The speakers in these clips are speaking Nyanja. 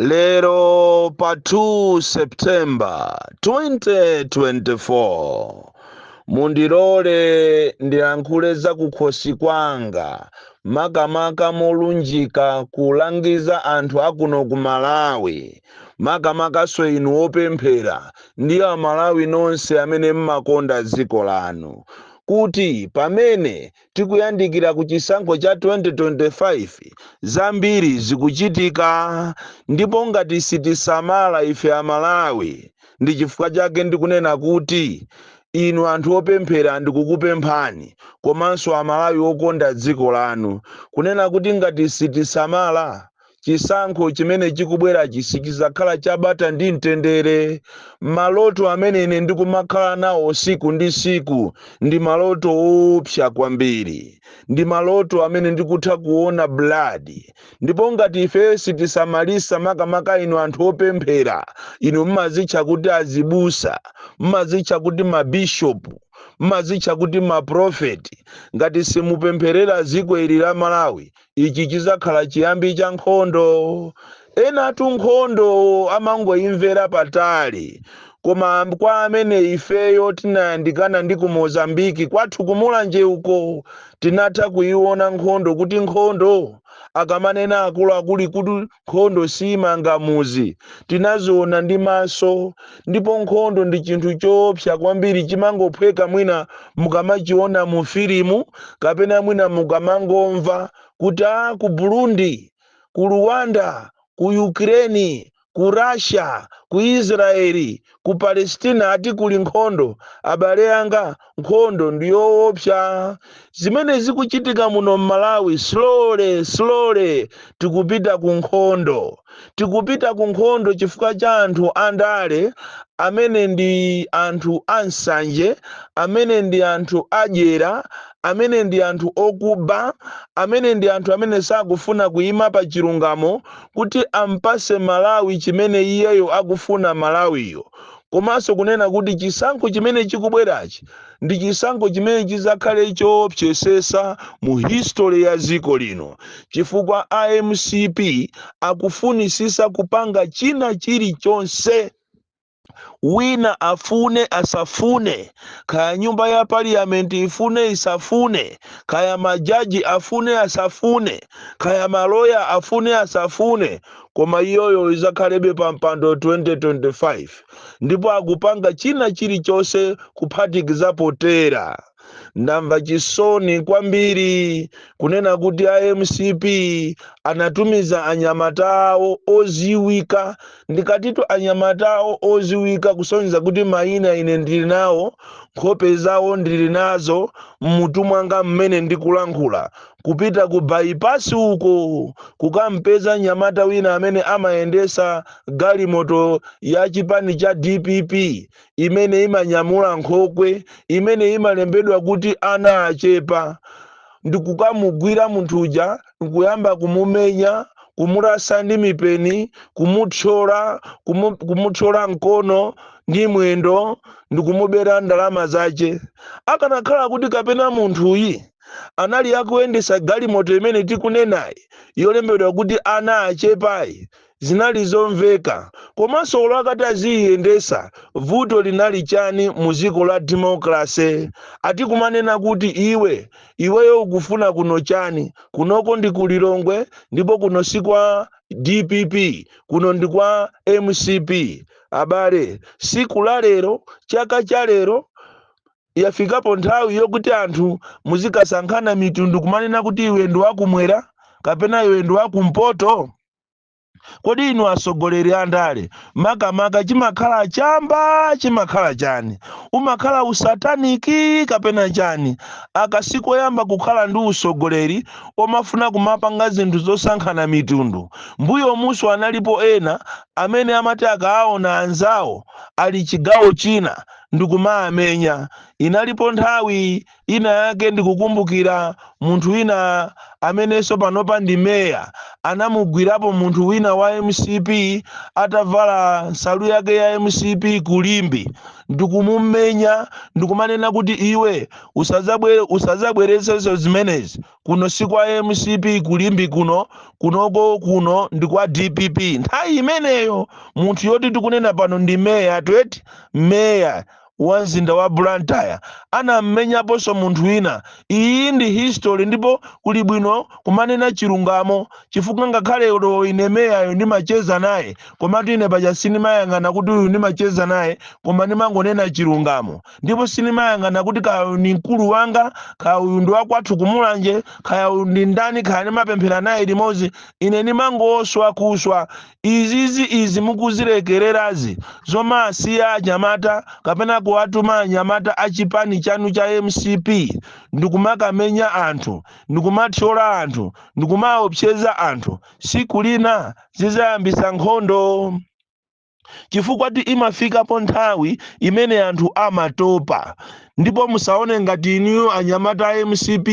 Lero pa 2 September 2024, mundilole ndiyankhule za kukhosi kwanga, makamaka molunjika kulangiza anthu akuno ku Malawi, makamakaso inu opemphera ndi Amalawi nonse amene mmakonda dziko lanu, kuti pamene tikuyandikira ku chisankho cha 2025, zambiri zikuchitika, ndipo ngati sitisamala ife Amalawi, ndi chifukwa chake ndikunena kuti inu anthu opemphera, ndikukupemphani, komanso Amalawi okonda dziko lanu, kunena kuti ngati sitisamala, chisankho chimene chikubwerachi sichizakhala chabata ndi mtendere. Maloto amene ine ndikumakhala nawo siku ndi siku ndi maloto opsa kwambiri, ndi maloto amene ndikutha kuona blood. Ndipo ngati ife sitisamalisa, makamaka inu anthu opemphera, inu mmazitcha kuti azibusa, mmazitcha kuti mabishopu, mmazitcha kuti maprofeti, ngati simupempherera dziko ili la Malawi, ichi chizakhala chiyambi cha nkhondo. Enatu nkhondo amangoimvera patali, koma kwa amene ifeyo tinayandikana ndi ku Mozambiki kwathu kumulanje uko, tinatha kuiona nkhondo, kuti nkhondo akamanena akuluakulu kuti nkhondo simanga muzi, tinaziona ndi maso. Ndipo nkhondo ndi chinthu choopsa kwambiri, chimangophweka mwina mukamachiona mu filimu, kapena mwina mukamangomva kuti a ku Burundi, ku Rwanda, ku Ukraine, ku Russia, ku Israeli, ku Palestina ati kuli nkhondo. Abale anga, nkhondo ndiyoopsa. Zimene zikuchitika muno m'Malawi, slowly slowly tikupita ku nkhondo, tikupita ku nkhondo chifukwa cha anthu andale amene ndi anthu ansanje, amene ndi anthu adyera, amene ndi anthu okuba, amene ndi anthu amene sakufuna kuyima pa chilungamo kuti ampase Malawi chimene iyeyo akufuna Malawiyo. Komanso kunena kuti chisankho chimene chikubwerachi ndi chisankho chimene chizakhale choopsesesa mu history ya dziko lino, chifukwa iMCP akufunisisa kupanga china chilichonse, wina afune asafune, kaya nyumba ya parliament ifune isafune, kaya majaji afune asafune, kaya maloya afune asafune, koma iyoyo izakhalebe pa mpando 2025. Ndipo akupanga china chilichonse kuphatikizapo terror. Ndamva chisoni kwambiri kunena kuti iMCP anatumiza anyamata awo oziwika. Ndikatitu anyamata awo oziwika, kusonyeza kuti mayina ine ndili nawo, nkhope zawo ndili nazo mmutu mwanga mmene ndikulankhula, kupita ku bypass uko kukampeza nyamata wina amene amayendesa galimoto ya chipani cha DPP imene imanyamula nkhokwe imene imalembedwa kuti "ana achepa", ndikukamugwira munthu uja, nkuyamba kumumenya, kumulasa ndi mipeni, kumuthyola, kumuthyola mkono ndi mwendo, ndikumubera ndalama zace. Akanakhala kuti kapena munthuyi anali akuyendesa galimoto imene tikunenayi yolembedwa kuti "ana achepayi", zinali zomveka. Komanso olo akati aziyiyendesa, vuto linali chani mu dziko la democracy? Atikumanena kuti iwe, iweyo ukufuna kuno chani? Kunoko ndi ku Lilongwe, ndipo kuno si kwa DPP, kuno ndi kwa MCP. Abale, siku la lero, chaka cha lero, yafikapo nthawi yokuti anthu muzikasankhana mitundu, kumanena kuti iwe ndi wakumwera kapena iwe ndi wakumpoto? Kodi inu atsogoleri a ndale, makamaka chimakhala chamba, chimakhala chani? Umakhala usataniki kapena chani? Akasikoyamba kukhala ndi usogoleri omafuna kumapanga zinthu zosankhana mitundu. Mbuyo muso analipo ena amene amati akaona anzawo ali chigawo china ndikumaamenya. Inalipo nthawi ina yake, ndikukumbukira munthu wina amenenso panopa ndi meya, anamugwirapo munthu wina wa MCP atavala nsalu yake ya MCP kulimbi, ndikumumenya, ndikumanena kuti iwe usazabweretsenso zimenezi ku Kuno si kwa MCP ku Limbe kuno, kunoko kuno ndi kwa DPP. Nthawi imeneyo munthu yoti tikunena pano ndi meya, tweti meya wa mzinda wa Blantyre, anammenyaponso munthu wina. Iyi ndi history, ndipo kuli bwino kumanena chilungamo, chifukwa ngakhale lero ine meyayo ndimacheza naye, komatu ine paja sindimayang'ana kuti uyu ndimacheza naye, koma ndimangonena chilungamo. Ndipo sindimayang'ana kuti kaya uyu ndi mkulu wanga, kaya uyu ndi wakwathu kumulanje, kaya uyu ndi ndani, kaya ndimapemphera naye limodzi. Ine ndimangoswa kuswa izizi. Izi mukuzilekererazi, zomasiya anyamata kapena kuwatuma anyamata a chipani chanu cha MCP ndikumakamenya anthu, ndikumathyola anthu, ndikumaopseza anthu, siku lina zizayambisa nkhondo, chifukwa ti imafikapo nthawi imene anthu amatopa. Ndipo musaone ngati inuyo anyamata a MCP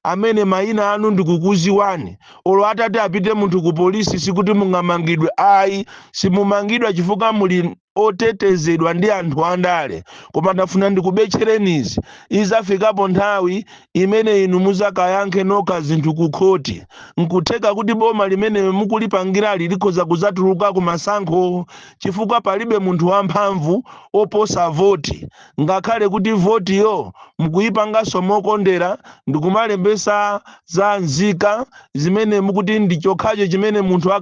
amene mayina anu ndikukuziwani, olo atati apite munthu ku polisi sikuti mungamangidwe ayi. Simumangidwa chifukwa muli otetezedwa ndi anthu andale. Koma ndafuna ndikubetcherenizi, izafikapo nthawi imene inu muzakayankhe nokha zinthu ku khoti. Nkutheka kuti boma limene mukulipangirali likhoza kuzatuluka ku masankho, chifukwa palibe munthu wamphamvu oposa voti, ngakhale kuti votiyo mukuyipanganso mokondera ndikumalembesa za nzika zimene mukuti ndi chokhacho chimene munthu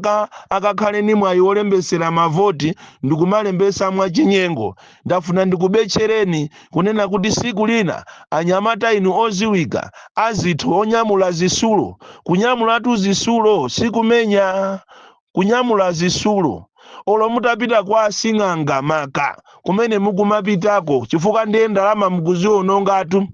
akakhale ndi mwayi wolembesera mavoti, ndikumalembesa mwachinyengo. Ndafuna ndikubetchereni kunena kuti siku lina anyamata inu oziwika azithu onyamula zisulo, kunyamulatu zisulo sikumenya, kunyamula zisulo olo mutapita kwa asing'anga maka kumene mukumapitako, chifukwa ndiye ndalama mukuzionongatu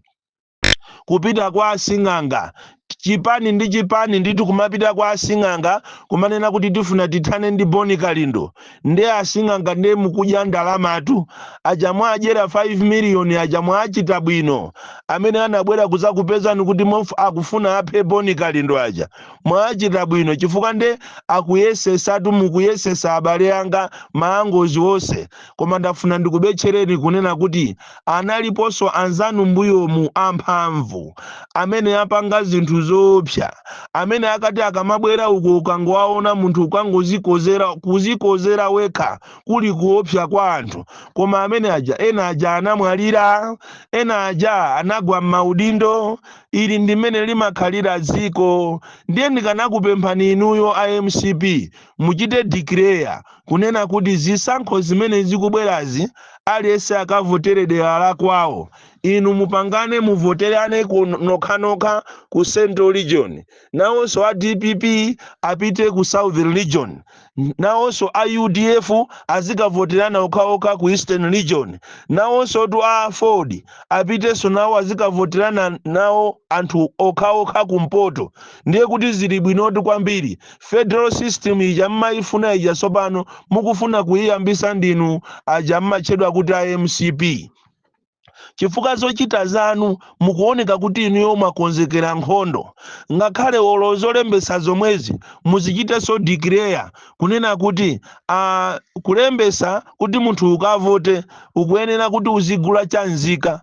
kupita kwa asing'anga, chipani ndi chipani ndithu kumapita kwa asing'anga kumanena kuti tifuna tithane ndi Boni Kalindo. Ndiye asing'anga ndiye mukudya ndalamatu. Aja mwadyera 5 miliyoni aja mwachita bwino. Amene anabwera kuzakupezani kuti akufuna aphe Boni Kalindo aja mwachita bwino, chifukwa nde akuyesesatu, mukuyesesa abale anga maangozi onse. Koma ndafuna ndikubetchereni kunena kuti analiponso anzanu mbuyomu amphamvu amene apanga zinthu zoopsa, amene akati akamabwera uko ukangowaona munthu ukangozikozera, kuzikozera wekha kuli kuopsa kwa anthu. Koma amene aja, ena aja anamwalira, ena aja anagwa m'maudindo. Ili ndimene limakhalira dziko. Ndiye ndikanakupemphani inuyo a MCP, muchite declare kunena kuti zisankho zimene zikubwerazi aliyense akavotere dera la kwawo. Inu mupangane, muvoterane ku nokhanokha ku Central Region, nawonso a DPP apite ku Southern Region, nawonso a UDF azikavoterana okhaokha ku Eastern Region, nawonso tu a Ford apitenso nawo azikavoterana nawo anthu okhaokha kumpoto. Ndiye kuti zili bwinotu kwambiri. Federal system ija mmayifuna ija, tsopano mukufuna kuyiyambisa ndinu aja mmatchedwa kuti a MCP, chifukwa zochita zanu mukuoneka kuti inuyo mwakonzekera nkhondo. Ngakhale olo zolembesa zomwezi muzichitenso declare kunena kuti kulembesa kuti munthu ukavote ukuyenera kuti uzigula chanzika,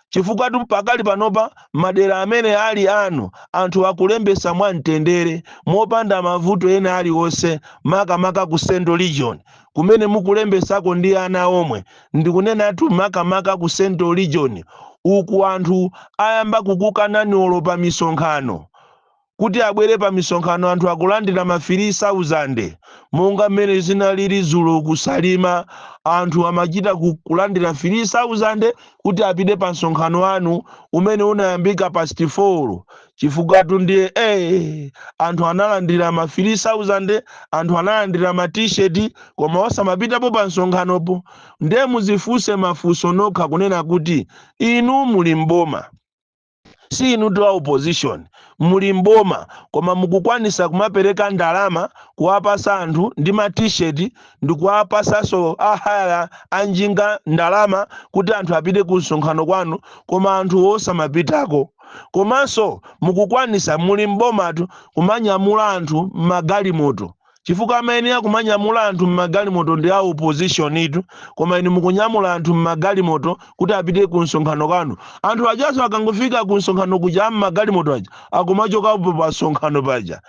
chifukwa tu pakali panopa madera amene ali anu anthu akulembesa mwamtendere mopanda mavuto ena aliwonse, makamaka ku Central Region kumene mukulembesako ndi ana omwe. Ndikunenatu makamaka ku Central Region uku, anthu ayamba kukukanani olo pa misonkhano kuti abwere pa misonkhano. Anthu akulandira ma 3000, monga mmene zinalili dzulo kusalima, anthu amachita kulandira 3000 kuti apite pa msonkhano wanu umene unayambika past 4, chifukwa tu ndiye anthu analandira ma 3000, anthu analandira ma T-shirt, koma osamapitapo pa msonkhanopo. Ndiye muzifunse mafunso nokha kunena kuti inu muli mboma, si inu tu a opposition, muli mboma, koma mukukwanisa kumapereka ndalama kuwapasa anthu ndi ma T-shirt ndi kuwapasanso ahaya anjinga ndalama kuti anthu apite ku msonkhano kwanu, koma anthu osamapitako. Komanso mukukwanisa, muli mbomatu, kumanyamula anthu m'magalimoto. Chifukwa amayenera kumanyamula anthu mmagalimoto ndi a opposition itu, koma inu mukunyamula anthu mmagalimoto kuti apite ku msonkhano kanu. Anthu ajaso akangofika ku msonkhano kuja, ammagalimoto aja akumachokapo pa msonkhano paja.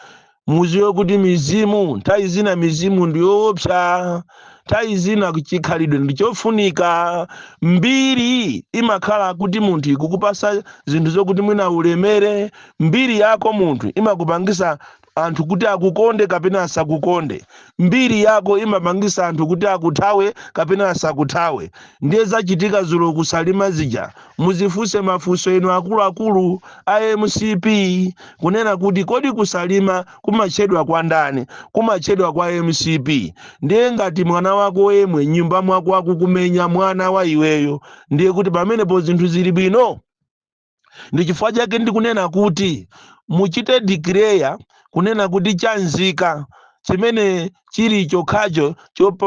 Muziwe kuti mizimu, nthawi zina mizimu ndiyoopsa, nthawi zina chikhalidwe ndichofunika. Mbiri imakhala kuti munthu ikukupasa zinthu zokuti mwina ulemere. Mbiri yako munthu imakupangisa anthu kuti akukonde kapena asakukonde. Mbiri yako imapangisa anthu kuti akuthawe kapena asakuthawe. Ndiye zachitika zulo kuSalima zija, muzifunse mafunso inu akuluakulu a MCP kunena kuti, kodi kuSalima kumatchedwa kwa ndani? Kumatchedwa kwa MCP. Ndiye ngati mwana wako yemwe nyumba mwako akukumenya mwana wa iweyo, ndiye kuti pamenepo zinthu zili bwino? Ndi chifukwa chake ndikunena kuti muchite declare kunena kuti chanzika chimene chili chokhacho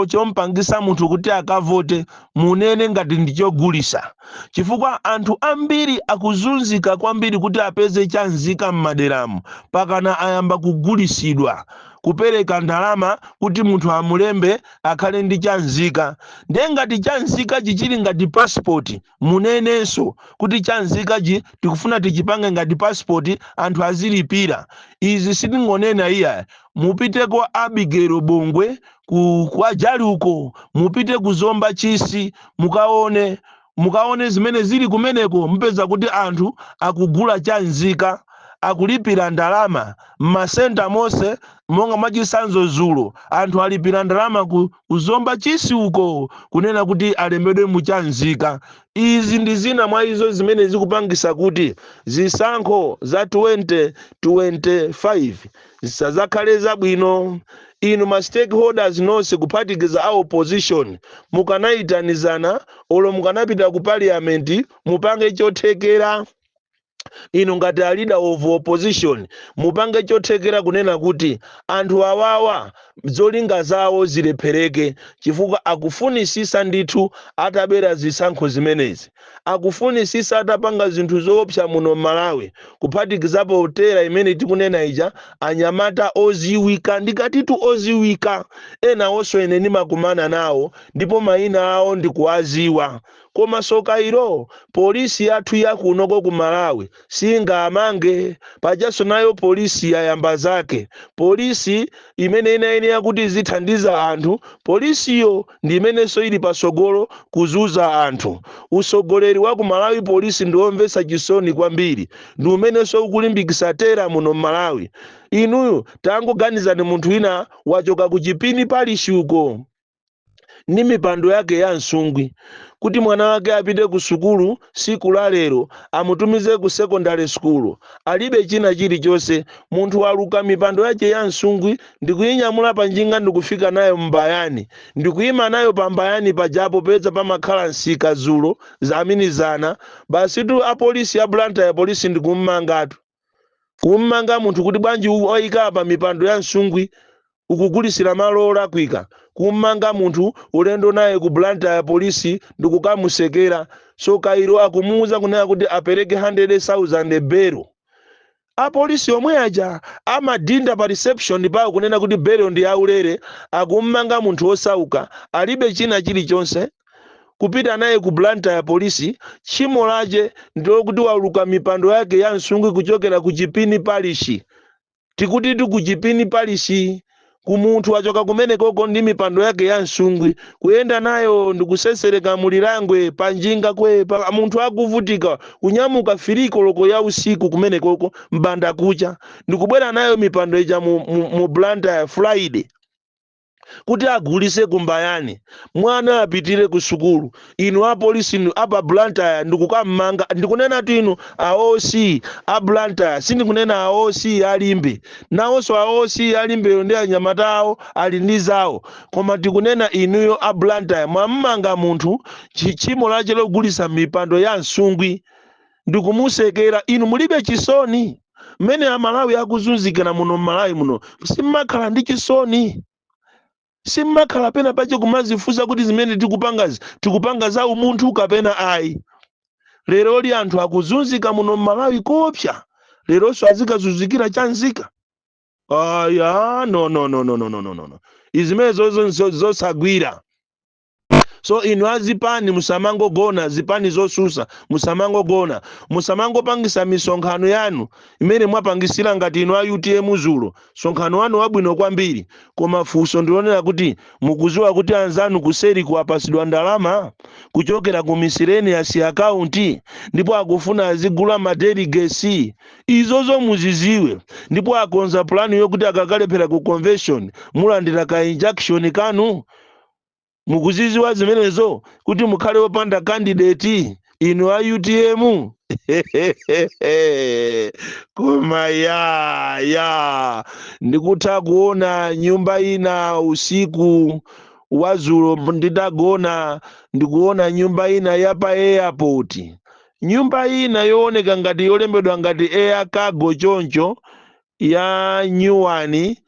chompangisa munthu kuti akavote, munene ngati ndichogulisa, chifukwa anthu ambiri akuzunzika kwambiri kuti apeze chanzika m'maderamo, pakana ayamba kugulisidwa, kupereka ndalama kuti munthu amulembe akhale ndi chanzika. Ndiye ngati chanzika chichili ngati passport, munenenso kuti chanzikachi tikufuna tichipange ngati passport, anthu azilipira. Izi sitingonena iya. Mupite kwa Abigail Bongwe kwa Jali uko, mupite kuzomba Chisi, mukaone zimene zili kumeneko. Mupeza kuti anthu akugula chanzika, akulipira ndalama m'masenta monse. Monga mwachisanzo, zulo anthu alipira ndalama kuzomba Chisi uko kunena kuti alembedwe muchanzika. Izi ndi zina mwa izo zimene zikupangisa kuti zisankho za 2025 zisazakhale zabwino. Inu ma stakeholders nonse, kuphatikiza a opposition, mukanayitanizana olo mukanapita ku parliament, mupange chothekera. Inu ngati a leader of opposition, mupange chothekera kunena kuti anthu awawa zolinga zawo zilephereke, chifukwa akufunisisa ndithu atabera zisankho zimenezi, akufunisisa atapanga zinthu zoopsa muno m'Malawi, kuphatikizapo terror imene tikunena ija. Anyamata oziwika, ndikatitu oziwika, ena onso ine ndimakumana nawo ndipo mayina awo ndikuwaziwa, koma sokairo polisi yathu yakunoko ku Malawi singamange. Pajanso nayo polisi yayamba zake. Polisi imene inayenera kuti izithandiza anthu, polisiyo ndi imenenso ili pasogolo kuzuza anthu. Usogoleri wa ku Malawi Polisi ndiwomvetsa chisoni kwambiri, ndi umenenso ukulimbikitsa terror muno m'Malawi. Inuyo tangoganizani, munthu wina wachoka ku Chipini parish uko ndi mipando yake ya msungwi kuti mwana wake apite ku sukulu siku la lero, amutumize ku secondary school, alibe china chilichonse. Munthu waluka mipando yake ya msungwi ndikuyinyamula pa njinga, ndikufika nayo mbayani, ndikuyima nayo pa Mbayani pajapo peza pamakhala msika zulo zaminizana. Basitu apolisi ya Blantyre ya polisi ndikummangatu, kummanga munthu kuti bwanji wayika pa mipando ya msungwi, ukugulisira malo olakwika. Kummanga munthu, ulendo naye ku Blantyre ya polisi ndikukamusekera. So kairo akumuwuza kunena kuti apereke 100,000 belo. Apolisi omwe aja amadinda pa reception pawo kunena kuti belo ndi yaulere, akummanga munthu osauka, alibe china chilichonse, kupita naye ku Blantyre ya polisi. Tchimo lache ndilokuti waluka mipando yake ya msungwi kuchokera ku Chipini parish. Tikuti ku Chipini parish kumunthu achoka kumenekoko ndi mipando yake ya msungwi, kuyenda nayo ndikusesereka mulilangwe panjinga kwe pa, munthu akuvutika kunyamuka 3 koloko ya usiku kumenekoko mbanda kucha, ndikubwera nayo mipando ija mu Blantyre Friday kuti agulise kumbayani, mwana apitire ku sukulu. Inu apolisi, inu apa Blantyre, ndikukammanga. Ndikunena tu inu a OC a Blantyre, sindikunena a OC aLimbe. Nawonso a OC aLimbeyo ndi anyamata awo ali ndi zawo, koma tikunena inuyo a Blantyre, mwammanga munthu tchimo lache logulisa mipando ya msungwi ndikumusekera. Inu mulibe chisoni? Mmene Amalawi akuzunzikira muno m'Malawi muno, simmakhala ndi chisoni? Simmakhala pena pache kumazifunsa kuti zimene tikupangazi tikupanga za umunthu kapena ayi? Leroli anthu akuzunzika muno m'Malawi kopsa, leronso azikazunzikira chanzika. Aya, no, no, no, no, no, no, no, no, izimenezo zosagwira. So inu azipani, musamangogona. Zipani zosusa, musamangogona, musamangopangisa misonkhano yanu imene mwapangisira ngati inu a UTM zulo, sonkhano wanu wabwino kwambiri. Koma funso ndilonera kuti mukuziwa kuti anzanu kuseri kuwapasidwa ndalama kuchokera ku miscellaneous account, ndipo akufuna azigula ma delegates. Izozo muziziwe. Ndipo akonza plan yokuti akakalephera ku convention, mulandira ka injection kanu. Mukuziziwa zimenezo kuti mukhale wopanda candidate, inu a UTM? Koma ya ndikutha kuona nyumba ina usiku wazulo nditagona, ndikuona nyumba ina ya pa airport, nyumba ina yooneka ngati yolembedwa ngati air cargo choncho, ya nyuwani,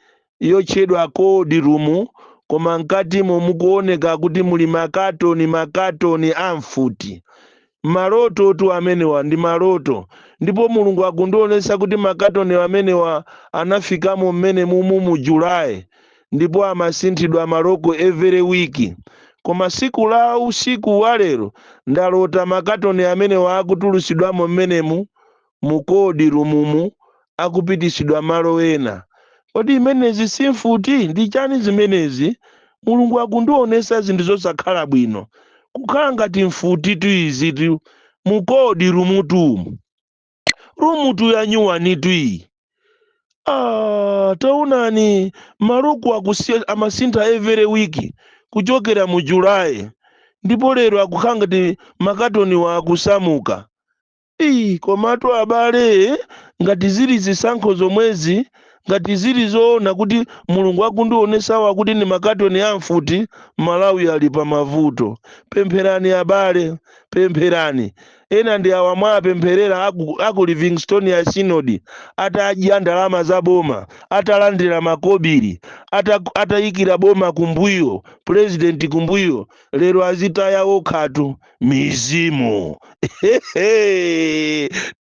yotchedwa cold room, koma mkatimo mukuoneka kuti muli makatoni, makatoni amfuti. Maloto tu amenewa, ndi maloto. Ndipo Mulungu akundionetsa kuti makatoni amenewa anafikamo mmene mumu mu Julayi, ndipo amasinthidwa ma lock every week. Koma siku la usiku wa lero ndalota makatoni amenewa akutulusidwamo mmenemu mu cold room, akupitisidwa malo ena. Kodi imenezi simfuti? Ndi chani zimenezi? Mulungu akundionesa zinthu zosakhala bwino, kukhala ngati mfuti tu izitu mu cold room tu, room tu yanyuwani tu iyi. Ah, taonani, ma lock amasintha every week kuchokera mu Julayi, ndipo lero akukhala ngati makatoni wa akusamuka. Ii, komatu abale, ngati zili zisankho zomwezi, ngati zili zoona kuti Mulungu akundionesawa kuti ndi makatoni amfuti, Malawi ali pa mavuto. Pempherani abale, pempherani. Ena ndi awa mwapempherera aku Livingstonia Synod, atadya ndalama za boma, atalandira makobiri, atayikira boma kumbuyo, president kumbuyo, lero azitaya okhatu mizimu.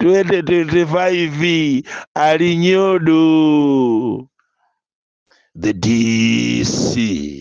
2025 ali nyodo. The DC.